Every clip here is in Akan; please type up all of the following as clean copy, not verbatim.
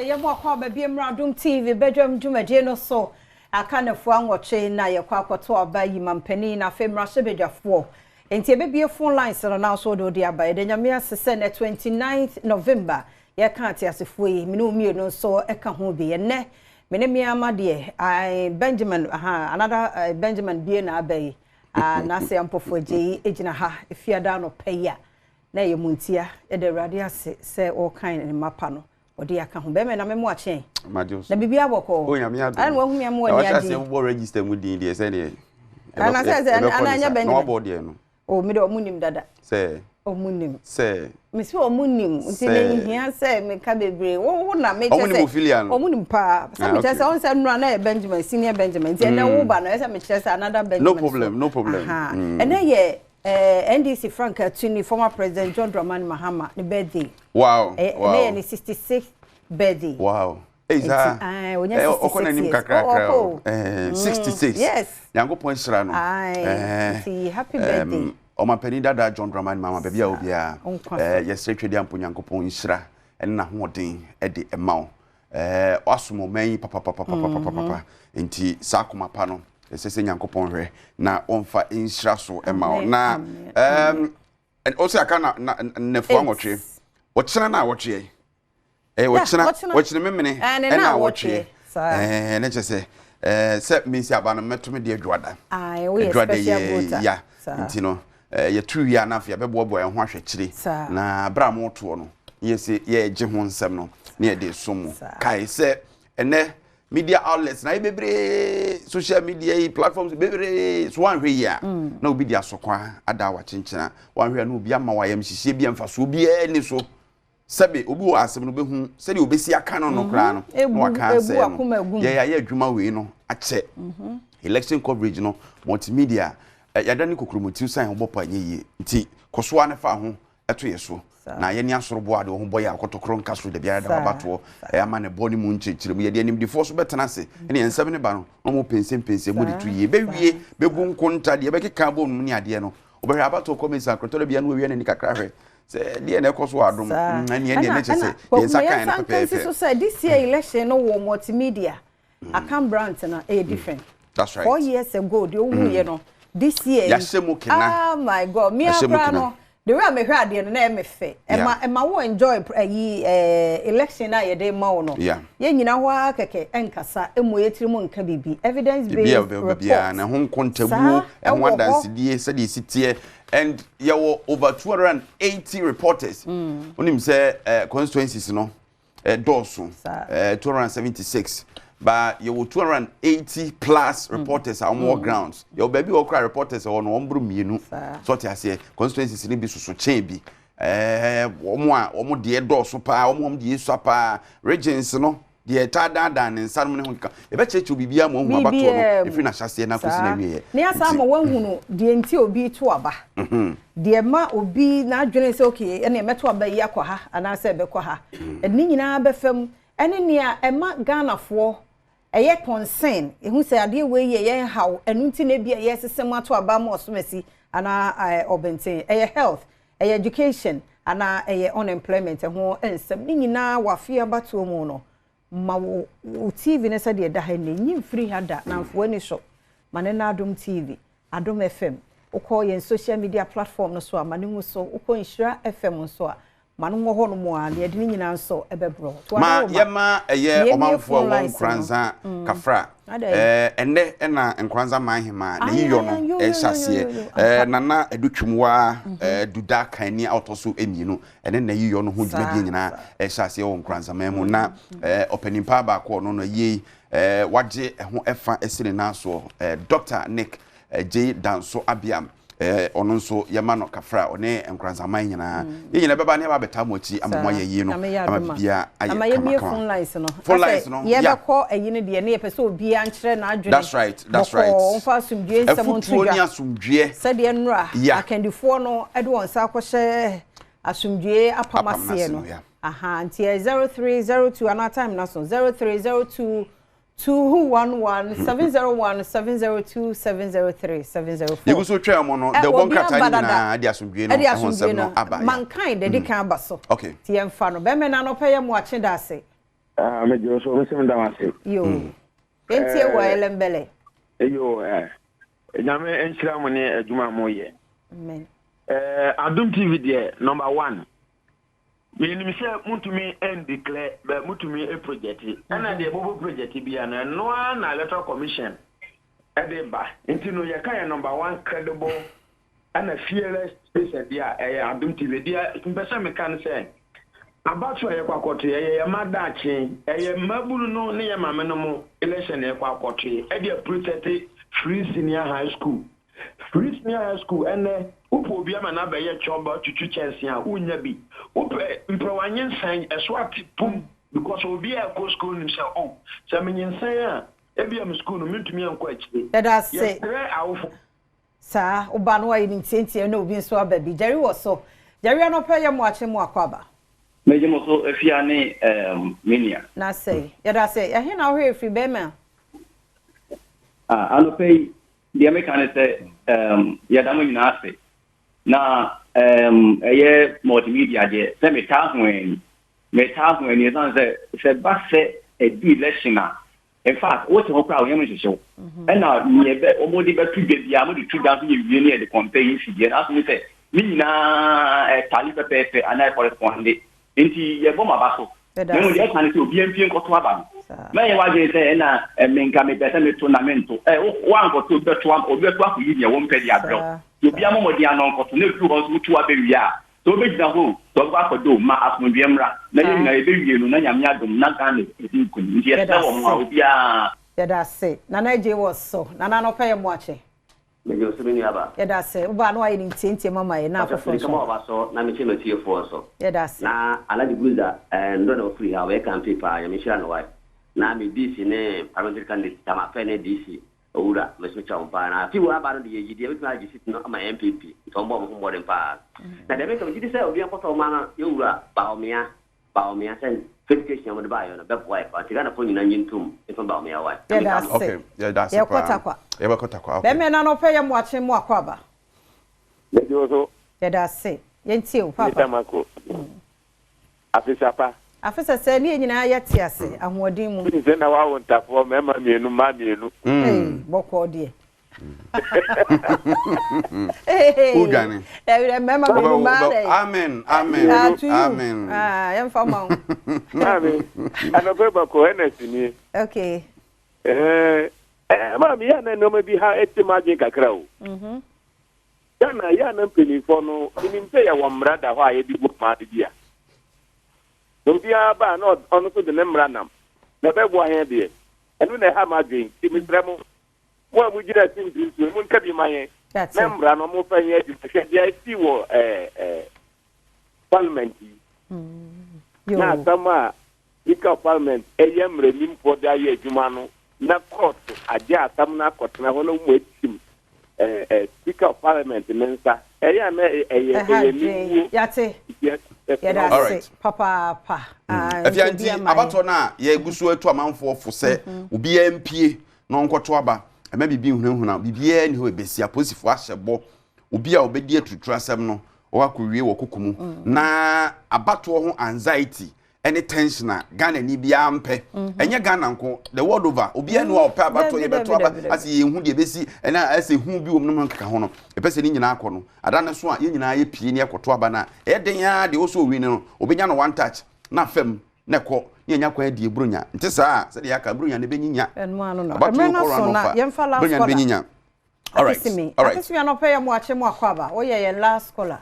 Yɛn mu akɔ aba bi mmra Adom TV badwam dwumadie no so. Aka nnafua nwɔtwe na yɛkɔ akɔto aba yi mampanin na afei mmarahyɛbadwafoɔ. Enti yɛbɛbue phone lines no na nso wode wode aba. Yɛda Nyame ase sɛ nnɛ 29th November yɛka ateasefoɔ yi, me ne wo mmienu nso ka ho bi. Ɛnnɛ me ne me ara deɛ, ae, Benjamin, aha, another eh, Benjamin bie na aba yi. Ah, n'ase ampɔfo agye yi gyina ha efiada anɔpa yi a na ɛyɛ mu ntia. Yɛda Awurade ase sɛ ɔrekan ne mma pa no. Ɔde aka ho. Bɛrima na memo akyɛn. Na biribi abɔkɔ. O nyame adom. Ɛna wahu me ama wani agye. Na wahyɛ aseɛ bɔ register mu din deɛ sɛdeɛ. Ɛna sɛ sɛ ɛna ɛnyɛ Benjamin. Na wabɔ deɛ no. O mi de ɔmo nim dada. Sɛ. Ɔmo nim. Sɛ. Mesi ɔmo nim nti na nhia sɛ meka bebree. Wo wo na mekyɛ sɛ. Ɔmo nim Ophelia no. Ɔmo nim paa. Sɛ mekyɛ sɛ ɔn sɛ nnura na yɛ Benjamin senior Benjamin nti ɛnɛ wo ba no ɛsɛ mekyerɛ sɛ another Benjamin. No problem no problem. Ɛnɛ yɛ Eh, NDC frankaatuni, former President John Dramani Mahama ne birthday. Wow. Eh, wow. Ɛnɛ yɛ ne 66th birthday. Wow. Hey, saa. Eh, onya 66 Ɔkɔ n'anim years. kakrakra Oh, o. ɔkɔ. Eh, 66. Yes. Nyankopɔn nhyira no. Aye. Eh, Nti happy birthday. Ɔmampanin dada John Dramani Mahama baabi a obiara. Nkwa so. Eh, yɛsrɛ Twɛdi Ampo Nyankopɔn nhyira ɛne n'ahoɔden ɛde ɛma wo. Eh, wasom ɔman yi papapapapapapa. Nti saa akoma pa no, ɛsɛ sɛ Nyankopɔn hwɛ na ɔmfa nhyira so ɛma wo. Na um, ɔsɛ aka na na nnafua nwɔtwe. Ɔkyena na awɔtwe. Ɛyɛ ɔkyena, ɔkyena memene ɛna awɔtwe. Ɛɛ ne kyɛ sɛ ɛɛ sɛ mensi aba no mɛto me deɛ adwoada. Adwoada yɛ ya. Nti no yɛto wie a na afei yɛbɛboaboa yɛn ho ahwɛ akyire. Na berɛ a motoɔ no, yɛsɛ yɛregye ho nsɛm no na yɛde som mo. Kae sɛ ɛnɛ media outlets na ayɛ bebree, social media yi platforms bebree, so woanhwɛ yie a na obi de asɔkwa ada wakyenkyena, woanhwɛ a na obi ama wayamhyehyeɛ bi a mfasoɔ biara ni so. Sɛbe obi wɔ asɛm no bɛhu sɛdeɛ obɛsi aka no no koraa no na waka asɛe no. Yɛyɛ ayɛ adwuma wei no akyɛ. Election coverage no multimedia yɛada ne kokuromoti san ho bɔ pa nyɛ yie nti kɔ so ara ne fa ho to yɛ so na yɛne asoro boa de wɔn ho bɔ yɛ akɔtɔkorɔ nka soro da biara da wabatoɔ ama ne bɔ ne mu nkyerɛkyerɛ mu yɛde animdefoɔ so bɛtena ase ɛne yɛn nsɛm ne ba no na wɔn pɛnsɛmpɛnsɛ mu de to yie bɛwie bɛbu nkonta deɛ bɛkeka bɔ mu ne adeɛ no wobɛhwɛ abatoɔ kɔmisa akorɔtɔ da biara no wɔawia n'ani kakra hwɛ sɛ deɛ na ɛkɔ so wɔ adom ɛne ɛne ɛne kyɛ sɛ yɛn nsa kan no pɛpɛɛpɛ so sɛ this year election no wɔ multimedia Akan branch no ɛyɛ different. That's right. 4 years ago deɛ owu yɛ no this year. Yɛahyɛ mu kena. Ah my God, mi akora no the way a mehwɛ adeɛ no na ɛyɛ me fɛ. Ɛma ɛma wo enjoy ɛyi election na yɛde ma wo no. Yɛn nyina hɔ ara kɛkɛ ɛnkasa emu yɛ tiri mu nka biribi evidence based report. Ebi na ho nkontabuo, ɛho adansedie sɛdeɛ esi teɛ and yɛwɔ over 280 reporters. Wonim sɛ constituencies no dɔɔso, 276 ba yɛwɔ 280 plus reporters a wɔn wɔ grounds. Yɛwɔ baabi wɔ kora reporters wɔ no wɔn boro mmienu so ɔte aseɛ. Constituencies no bi soso kyɛn bi, wɔn a wɔn deɛ dɔɔso paa, wɔn deɛ esua paa, regions no deɛ ɛtaa daadaa ne nsa no ne ho keka yɛbɛkyerɛkyerɛ biribiara ma ohun abatoɔ no efiri n'ahyɛseɛ na akɔsi n'awieɛ. Ne asa ama wɔahunu deɛ nti obi to aba, deɛ ma obi n'adwene sɛ okay ɛne mɛto aba yi akɔ ha anaasɛ ɛbɛkɔ ha, ɛne nyinaa bɛfam ɛne nea ɛma Ghanafoɔ ɛyɛ concern ehu sɛ adeɛ wei yɛ yɛn haw, ɛno nti na ebi a yɛsesɛ mu ato aba ma ɔsomasi anaa ɔbɛnten, ɛyɛ health, ɛyɛ education anaa ɛyɛ unemployment ɛho nsɛm ne nyinaa wɔ afe abatoɔ mu no. Ma wo wo TV no sɛdeɛ ɛda ha nne nyi mfiri ha da na mfoɔ ani so ma ne na Adom TV, Adom FM. Wokɔ yɛn social media platform no so a, ma ne ngu so. Wokɔ Nhyira FM nso a, ma no wɔ hɔ nom a na yɛde ne nyinaa nso ɛbɛbrɔ. Ma yɛma ɛyɛ ɔmanfoɔ a wɔwɔ Nkoranza Kafra. Ɛnnɛ ɛna Nkoranza man hema na yiyɔ no ɛhyɛ aseɛ. Nana Adutwumwa Duda Kanni a ɔtɔ so mmienu ɛne na yiyɔ no ho dwumadie nyinaa ɛhyɛ aseɛ wɔ Nkoranza man mu. Na ɔpanin paa baako ɔno no yie wagye ɛho ɛfa ɛsi ne nan soɔ, Dr. Nick J Danso Abiam, ɔno nso yɛma no kafra. Ɔne Nkoranzaman nyinaa yɛn nyinaa bɛba ne yɛba abɛtaa mo akyi ama mo ayɛ yie no ama biribiara ayɛ ama yɛmie kamakama. Phone lines no. Phone lines no, yeah. Yɛbɛkɔ ayi no deɛ ne yɛpɛ sɛ obiara nkyerɛ n'adwene. That's right, that's right. Bɔkɔɔ mfa asomdwie nsɛm nto afutuo ne dwa asomdwie sɛdeɛ nnora akandifoɔ no de wɔn nsa akɔhyɛ asomdwie apam apam aseɛ n'ase no no, yeah. Aha nti yɛ 0302 anaa time na so 0302 211 701 702 703 704. Yɛgu so twɛn mo no deɛ obi wɔbɔ nkrataa no aba dada. Nyinaa de asomdwie no ɛde ɛho asomdwie nsɛm no no aba, yeah. Mankan de di kan aba so. Nti yɛmfa no bɛrima na anɔpɛ yɛ mo akye da ase. Ah, megye wo so, mese meda wo ase. Yo. Yɛntie wɔ Elembele. Yo, eh, Nyame nhyira mo ne adwuma a moyɛ. Amen. Eh, Adom TV deɛ, number one. Menim sɛ montumi ndeclare, but motumi project. Ɛna deɛ mobɔ project bia no, ɛno ara na Electoral Commission ɛde ba. Nti no, yɛka yɛ number one credible Ɛna fearless station deɛ a ɛyɛ Adom TV. Deɛ mpɛ sɛ meka ne sɛ, abato a yɛkɔ akɔto yi, ɛyɛ yɛn mma daakye, ɛyɛ mmabunu no ne yɛn maame nom election na yɛkɔ akɔto yi, ɛde aprotɛte Free Senior High School. Free Senior High School, ɛnnɛ, wopɛ obi ama no abɛyɛ kyɔba twitwi kyɛnsee a, wonnya bi. Wopɛ mprɛwa nyensan, ɛso ate pum, because obiara a ɛkɔ school nim sɛ, oh, sɛ menyensan a, ebia me school no mentumi ankɔ akyire. Yɛda ase. Yɛsrɛ awofo. Saa, wo ba no wayɛ no ntiantia na obi nso aba bi. Jerry wɔ so. Jerry anɔpa yi yɛ mo akye mo akwaaba. Megye mo so Afia ne ehm me nua. Na sɛe. Yɛda ase. Ɛhe na wohwɛ firi bɛɛma? Ah anɔpa yi deɛ meka ne sɛ ehm yɛda mo nyinaa ase. Na ehm ɛyɛ multimedia deɛ sɛ metaa ho ani. Metaa ho ani ɛsiane sɛ sɛ ba sɛ ɛdu election a In fact, wote hɔ koraa a wo yam nhyehye wo. Ɛna nea ɛbɛ wɔde bɛto dwa biara, wɔde to dwa nso yɛwie ne yɛde compare yi deɛ no, afei hu sɛ ne nyinaa ɛtale pɛpɛɛpɛ anaa ɛkɔrespɔnde. Nti yɛbɔ mo aba so. Na mmom deɛ ɛka ne sɛ obiara mpue nkɔto aba no. Mɛnyɛ w'adwene sɛ ɛna me nka mepɛ sɛ meto na mento. Ɛ wo woankɔto obi bɛto ama obi bɛto akɔyi nea wompɛ de abrɛ wo. Nti obiara mmɔ mmɔden ano nkɔto na ɛduru hɔ nso woto aba wie a, Sɛ wobɛgyina hɔ o, sɛ wɔbɛkɔ akɔda o, ma asomdwoeɛ mmra na yɛn nyinaa yɛbɛwie no na Nyame adom na Ghana adi nkunim. Nti yɛsrɛ wɔn a obiara. Yɛda ase. Nana Adjei wɔ so. Nana anɔpa yɛ moakye. Megye wo so me nua ba. Yɛda ase. Wo ba na wayɛ no ntiantia mu ama yɛn na Pakyɛ afoforɔ mede nso kɔma aba. waba so na mekyɛ matiefoɔ nso. Yɛda ase. Na Alhaji Guruza eh, ndɔ na ofiri ha ɔbɛyɛ campaign paa Nyame nhyira no wae. Na me DC ne parliamentary candidate Tamafɛ ne DC Owura, mɛso kyɛ wɔn paa. Na afe wei aba no deɛ yɛyi deɛ yɛbɛtumi agye seat no ama NPP. Nti wɔn bɔ wɔn ho mmɔden paa. Na deɛ meka megye di sɛ obiara nkɔtɔ ɔman no yɛ Owura Bawumia, Bawumia sɛ free education a wɔde baayɛ no bɛboa yɛ paa. Nti Ghanafoɔ nyinaa nnye ntom mfa Bawumia wae. Na Yɛda meka mo. ase. Okay, yɛda ase Yɛkɔ paa. Tarkwa. Yɛbɛkɔ Tarkwa, okay. Bɛmɛ no anɔpa yɛ moakye mo akwaaba. Mede wo so. Yɛda ase. Yɛntie wo, Mr. Paapa. Mako. Afesapa. Afesɛ sɛ ne yɛn nyinaa yɛ te ase ahoɔden mu. Wonim sɛ na wawo ntafoɔ mmarima mmienu, mmaa mmienu. Ei, bɔkɔɔ deɛ. Hey, Wodwane. Dabi dɛ mmarima mmienu mmaa dɛ. Amen, amen, Ah, to you. amen. Ah, yɛmfa ma wo. Maame, anɔpa bɔkɔɔ Ernest nie. Okay. Ɛɛ, ɛɛ, maame, yɛ a na nneɛma bi ha ɛte m'adwene kakra o. Ghana, yɛ a na mpanimfoɔ no, menim sɛ yɛwɔ mmara da hɔ a yɛde bu ɔman no bi a. Na obiara ba a na ɔno nso de ne mmara nam. Na ɛbɛboa yɛn deɛ. Ɛno na ɛha m'adwene. Nti mesrɛ mo, mo a mogyina simpie so yi, monka bi ma yɛn. Na mmara no, momfa nyɛ adwuma. Hwɛ deɛ asi wɔ ɛɛ ɛɛ parliament yi. Na asɛm a Speaker of Parliament yɛ mmaranimfoɔ de ayɛ adwuma no, na court agye asɛm no akɔtena hɔ na wɔatim Speaker of Parliament ne nsa. Ɛyɛ a na ɛyɛ Ɛha ɛyɛ adwen. aniwuo. Yɛate. Nti yɛsrɛ Yɛda wo. ase Alright. papaapa. Ah, Afei nti nti obi ama yɛn. abatoɔ no a yɛgu so atu amanfoɔ fo sɛ obiara mpie na ɔnkɔto aba ɛma biribi nhunahuna biribiara nni hɔ ɛbɛsi apolisifoɔ ahyɛ bɔ obi a ɔbɛdi aturuturu asɛm no ɔwɔ akɔwie wɔ koko mu na abatoɔ ho anxiety ɛne tension a Ghana ni biara mpɛ mhm. ɛnyɛ Ghana nko the world over obiara ni hɔ a ɔpɛ abatɔ yɛbɛto aba asɛ yɛn hu deɛ ɛbɛsi ɛna ɛsɛ hu bi wɔ mu no nkeka ho no ɛpɛ sɛ ne nyinaa kɔ no ada ne so a yɛn nyinaa yɛ pie ne ɛkɔto aba no a ɛyɛ den ara deɛ ɔsɛ owi no obɛnya no one touch na fam na ɛkɔ ne yɛnya kwan adi buronya nte saa sɛdeɛ yɛaka buronya no ɛbɛnyinya abato kɔ run off a buronya no bɛnyinya. All right. All right. Akisimi anɔpɛ yɛ mo akye mo akɔ aba. Woyɛ yɛn last caller.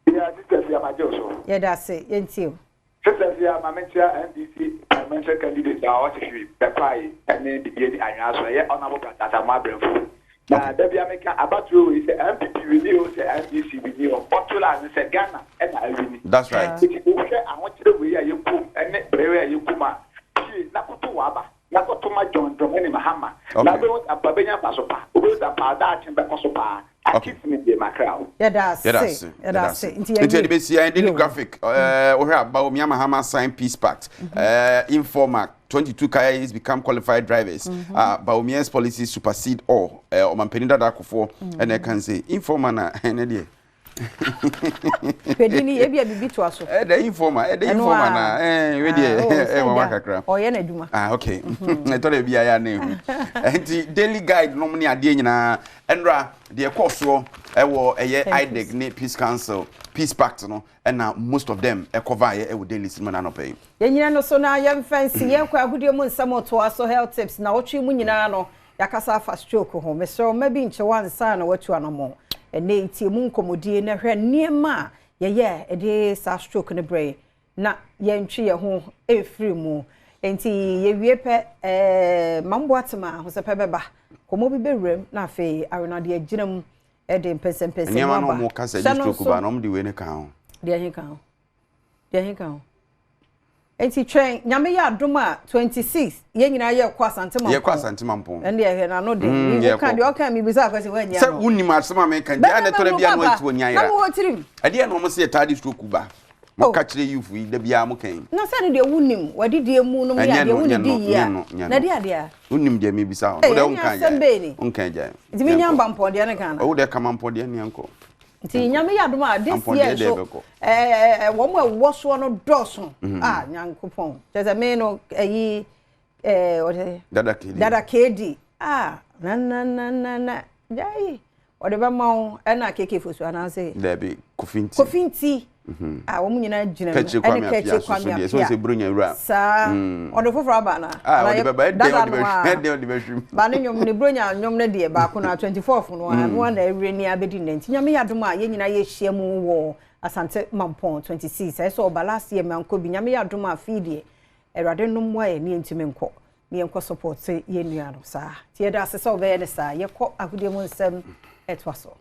Yeah, Sister Fia, magye wo so. Yɛda ase, yɛntie wo. Sister Fia, ma menkyea NDC parliamentary candidate a ɔte hwiri Bɛkwae ne Bibiani Anwea so, ɛyɛ Honourable Brata Asamoah Brɛmfo. Na da bia meka abatoɔ wei sɛ NPP wini o sɛ NDC wini o, bottle line ne sɛ Ghana na awini. That's right. Nti wohwɛ ahokyerɛ wei a yɛkɔm ne bere wei a yɛkɔm a, pie na kɔto w'aba. Na kɔto ma John Dramani Mahama. Na wobɛhu sɛ ampa bɛnya mfaso pa. Wobɛhu sɛ ampa daakye bɛkɔ so paa. Akis me deɛ makra wo. Yɛda ase. Yɛda ase. Yɛda ase. Nti Nti yɛde yɛwie. bɛsi yɛn daily Yo. graphic eh, wohwɛ a Bawumia Mahama sign peace pact eh, informa 22 Kayayes become qualified drivers ah, Bawumia's policies supersede all eh, ɔmampanin dada akofoɔ ɛna ɛka nse informa na ɛne deɛ. Hwɛ ni ebi a bibi toa so. Ɛdɛ informer, ɛdɛ informer na ɛɛ wei deɛ ɛɛ wɔn kakra. Ɔyɛ n'adwuma. Ah okay. Ɛtɔ dɛ bi ayɛ ana ehu. Nti daily guide nom ne adeɛ nyinaa ɛnura deɛ ɛkɔɔ soɔ ɛwɔ ɛyɛ IDEG ne Peace Council Peace Pact no ɛna most of them ɛkɔva yɛ ɛwɔ daily sinima n'anɔpɛ yi. Yɛn nyina no so na yɛmfa nsi yɛn kɔ agodie mu nsɛm toa so health tips na ɔtwe mu nyinaa no yɛakasa afa stroke ho. Mesrɛ wo, mma bi nkyɛ wo ansa na woatu anammɔn. Ɛnnɛ yi, tie mu nkɔmmɔdie na hwɛ nneɛma a yɛyɛ a ɛde saa stroke no brɛ yɛn na yɛntwe yɛn ho mfiri mu. Enti yɛwie pɛ, ɛɛ, Mambo Atema ahosɛpɛ bɛba. Nkɔmmɔ bi bɛwuram na afei Awenadeɛ agyina mu de mpɛnsɛmpɛnsɛmu Nneɛma no aba. wɔn ka sɛ Hyɛ ɛde no stroke nso. ba no, wɔn de wei no ka ho. Deɛ he ka ho? Deɛ he ka ho? Nti twɛn, Nyame yɛ adom a 26 yɛn nyinaa yɛ kɔ Asante Mampɔn. Yɛ kɔ Asante Mampɔn. Ɛnde ɛhwɛ na ano den. Mm, wo ka deɛ ɔka mi bisa akwasi wɔn nyɛ ano. Sɛ wunim asɛm a meka nti a na ɛtɔ da bi a na wɔati wɔn ayera. Na mo wɔ tirim. Ɛdeɛ na wɔn sɛ yɛ taade stroke ba. Mo ka kyerɛ youth yi da biara mo kan. Na sɛ ne deɛ wunim wadidie mu nom yɛ adeɛ wuni di yie a. Na deɛ adeɛ a. Wunim deɛ mi bisa wɔn. Wo deɛ wonka agyae. Wonka agyae. Nti mi nya mba mpɔdeɛ ne kan na. Wo deɛ kama mpɔdeɛ ne nkɔ. Nti Nyame yɛ adom a this year nso ɛɛ wɔn a ɛwɔ soɔ no dɔɔso mhm. a Nyankopɔn kyerɛ sɛ me no ɛyi ɛɛ ɔde dada kedi dada kedi a na na na na na gyae ɔde bɛma wo ɛna keke fosu anaasɛ dɛbi kofi nti kofi nti mhm. a wɔn nyinaa gyina mu ɛne kɛkyɛ kwame apia saa mm. ɔde foforɔ aba na ah, ɔde bɛba ɛdɛn ɔde bɛhwɛ ɛdɛn ɔde bɛhwɛ ba ne nnwom ne bronya nnwom no deɛ baako na 24 no a mm. no na ɛwerɛ ni abɛdi nnɛ nti Nyame yɛ adom a yɛn nyinaa yɛhyia mu wɔ Asante Mampɔn 26 ɛsɛ ɔba last year mankɔ bi. Nyame yɛ adom a afei deɛ Awurade no mmoa yɛ ne yɛntumi nkɔ ne yɛnkɔ support yɛn nua no saa nti yɛda ase sɛ wobɛyɛ ne saa. Yɛkɔ agodie mu nsɛm ɛtoa so.